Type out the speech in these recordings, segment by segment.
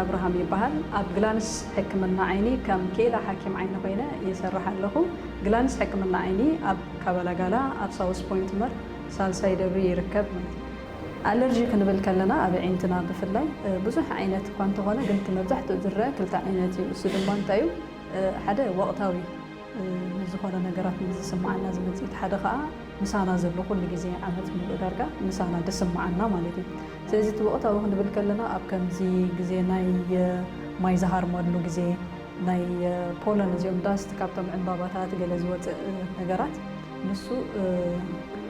ኣብርሃም ይበሃል። ኣብ ግላንስ ሕክምና ዓይኒ ከም ክኢላ ሓኪም ዓይኒ ኮይነ ይሰርሕ ኣለኹ። ግላንስ ሕክምና ዓይኒ ኣብ ካባላጋላ ኣብ ሳውስ ፖይንት መር ሳልሳይ ደብሪ ይርከብ ማለት እዩ። ኣለርጂ ክንብል ከለና ኣብ ኣዒንትና ብፍላይ ብዙሕ ዓይነት እኳ እንተኾነ ግን እቲ መብዛሕትኡ ዝረአ ክልተ ዓይነት እዩ። እሱ ድማ እንታይ እዩ? ሓደ ወቕታዊ ዝኾነ ነገራት ምስ ዝስምዓና ዝመጽእ፣ እቲ ሓደ ኸኣ ምሳና ዘሎ ኩሉ ግዜ ዓመት ሙሉእ ዳርጋ ምሳና ዝስምዓና ማለት እዩ። ስለዚ እቲ ወቕታዊ ክንብል ከለና ኣብ ከምዚ ግዜ ናይ ማይ ዝሃርመሉ ግዜ ናይ ፖለን እዚኦም ዳስት ካብቶም ዕምባባታት ገለ ዝወፅእ ነገራት ንሱ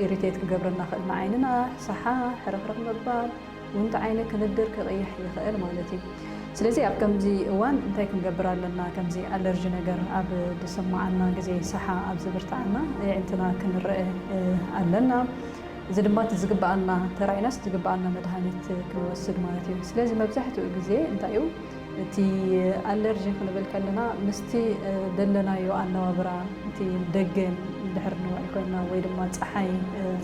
ኢሪቴት ክገብረና ክእል ንዓይንና ሰሓ ሕርኽርኽ ምባል ውንቲ ዓይኒ ክንድር ክቕይሕ ይኽእል ማለት እዩ። ስለዚ ኣብ ከምዚ እዋን እንታይ ክንገብር ኣለና? ከምዚ ኣለርጂ ነገር ኣብ ዝስምዓና ግዜ ሰሓ ኣብ ዝብርትዓና የዒንትና ክንረአ ኣለና። እዚ ድማ እቲ ዝግብኣና ተራኢናስ ዝግብኣና መድሃኒት ክንወስድ ማለት እዩ። ስለዚ መብዛሕትኡ ግዜ እንታይ እዩ እቲ ኣለርጂ ክንብል ከለና ምስቲ ደለናዮ ኣነባብራ እቲ ደገ እንድሕር ንውዕል ኮይና ወይ ድማ ፀሓይ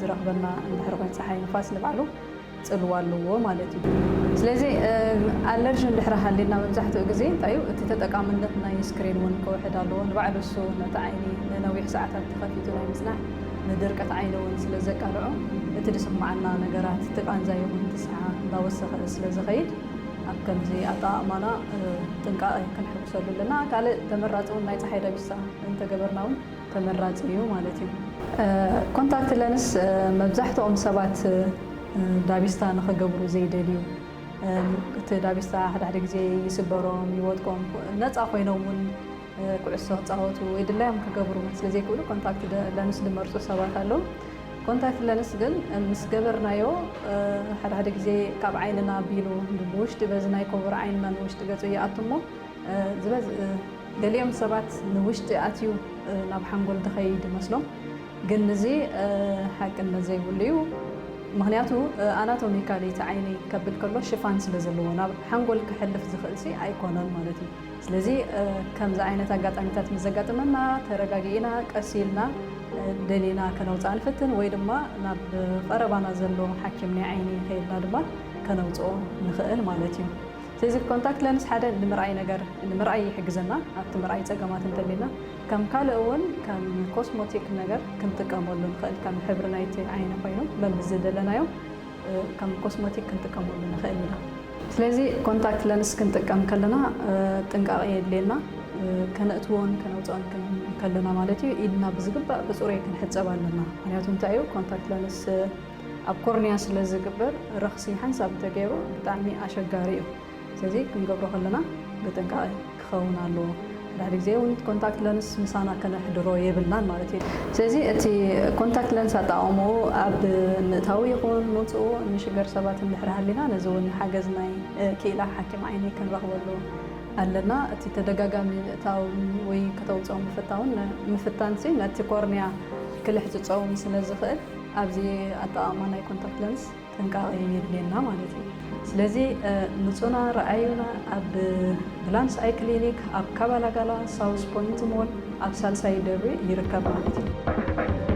ዝረኽበና እንድሕር ኮይኑ ፀሓይ ንፋስ ንባዕሉ ፅልዋ ኣለዎ ማለት እዩ። ስለዚ ኣለርጂ እንድሕር ሃሊና መብዛሕትኡ ግዜ እንታይ እዩ እቲ ተጠቃምነት ናይ ስክሪን እውን ክውሕድ ኣለዎ። ንባዕሉ እሱ ነቲ ዓይኒ ንነዊሕ ሰዓታት ተኸፊቱ ናይ ምፅናሕ ንድርቀት ዓይኒ እውን ስለ ዘቃልዖ እቲ ዝስምዓና ነገራት እቲ ቃንዛ ይኹን እቲ ሰሓ እንዳወሰኸ ስለ ዝኸይድ ኣብ ከምዚ ኣጠቓቕማና ጥንቃቐ ክንሕውሰሉ ኣለና። ካልእ ተመራፂ እውን ናይ ፀሓይ ዳቢሳ እንተገበርና እውን ተመራፂ እዩ ማለት እዩ። ኮንታክት ለንስ መብዛሕትኦም ሰባት ዳቢስታ ንኽገብሩ ዘይደልዩ እቲ ዳቢስታ ሓደ ሓደ ግዜ ይስበሮም ይወድቆም ነፃ ኮይኖም እውን ኩዕሶ ክፃወቱ ወይ ድላዮም ክገብሩ ስለ ዘይክእሉ ኮንታክት ለንስ ዝመርፁ ሰባት ኣለዉ። ኮንታክት ለንስ ግን ምስ ገበርናዮ ሓደ ሓደ ግዜ ካብ ዓይንና ኣቢሉ ብውሽጢ በዚ ናይ ኮቨር ዓይንና ንውሽጢ ገፁ ይኣቱ እሞ ዝበዝ ገሊኦም ሰባት ንውሽጢ ኣትዩ ናብ ሓንጎል ዝኸይድ ይመስሎም፣ ግን እዚ ሓቅነት ዘይብሉ እዩ። ምክንያቱ ኣናቶሚካሊ እቲ ዓይኒ ከብል ከሎ ሽፋን ስለ ዘለዎ ናብ ሓንጎል ክሕልፍ ዝኽእል ሲ ኣይኮነን ማለት እዩ። ስለዚ ከምዚ ዓይነት ኣጋጣሚታት ምስ ዘጋጥመና ተረጋጊእና ቀስ ኢልና ደሊና ከነውፅኣ ንፍትን ወይ ድማ ናብ ቀረባና ዘሎ ሓኪም ናይ ዓይኒ ከይድና ድማ ከነውፅኦ ንኽእል ማለት እዩ። ስለዚ ኮንታክት ለንስ ሓደ ንምርኣይ ነገር ንምርኣይ ይሕግዘና። ኣብቲ ምርኣይ ፀገማት እንተሊና ከም ካልእ እውን ከም ኮስሞቲክ ነገር ክንጥቀመሉ ንኽእል ከም ሕብሪ ናይቲ ዓይኒ ኮይኑ መምዝ ዝደለናዮ ከም ኮስሞቲክ ክንጥቀመሉ ንኽእል ኢና። ስለዚ ኮንታክት ለንስ ክንጥቀም ከለና ጥንቃቐ የድልየና። ከነእትዎን ከነውፅኦን ከለና ማለት እዩ ኢድና ብዝግባእ ብፅሩይ ክንሕፀብ ኣለና። ምክንያቱ እንታይ እዩ ኮንታክት ለንስ ኣብ ኮርንያ ስለ ዝግበር ረኽሲ ሓንሳብ እንተገይሩ ብጣዕሚ ኣሸጋሪ እዩ። ስለዚ ክንገብሮ ከለና ብጥንቃቐ ክኸውን ኣለዎ። ሓደ ግዜ እውን ኮንታክት ለንስ ምሳና ከነሕድሮ የብልናን ማለት እዩ። ስለዚ እቲ ኮንታክት ለንስ ኣጠቓቕምኡ ኣብ ምእታዊ ይኹን ምውፅኡ እንሽገር ሰባት እንድሕር ሃሊና ነዚ እውን ሓገዝ ናይ ክኢላ ሓኪም ዓይኒ ክንረኽበሉ ኣለና። እቲ ተደጋጋሚ ምእታው ወይ ከተውፅኦ ምፍታውን ምፍታንሲ ነቲ ኮርንያ ክልሕፅፀውን ስለ ዝኽእል ኣብዚ ኣጠቓቕማ ናይ ኮንታክት ለንስ ጥንቃቐ የድልየና ማለት እዩ። ስለዚ ምፁና ረኣዩና ኣብ ግላንስ ኣይ ክሊኒክ ኣብ ካባላጋላ ሳውስ ፖይንት ሞል ኣብ ሳልሳይ ደብሪ ይርከብ ማለት እዩ።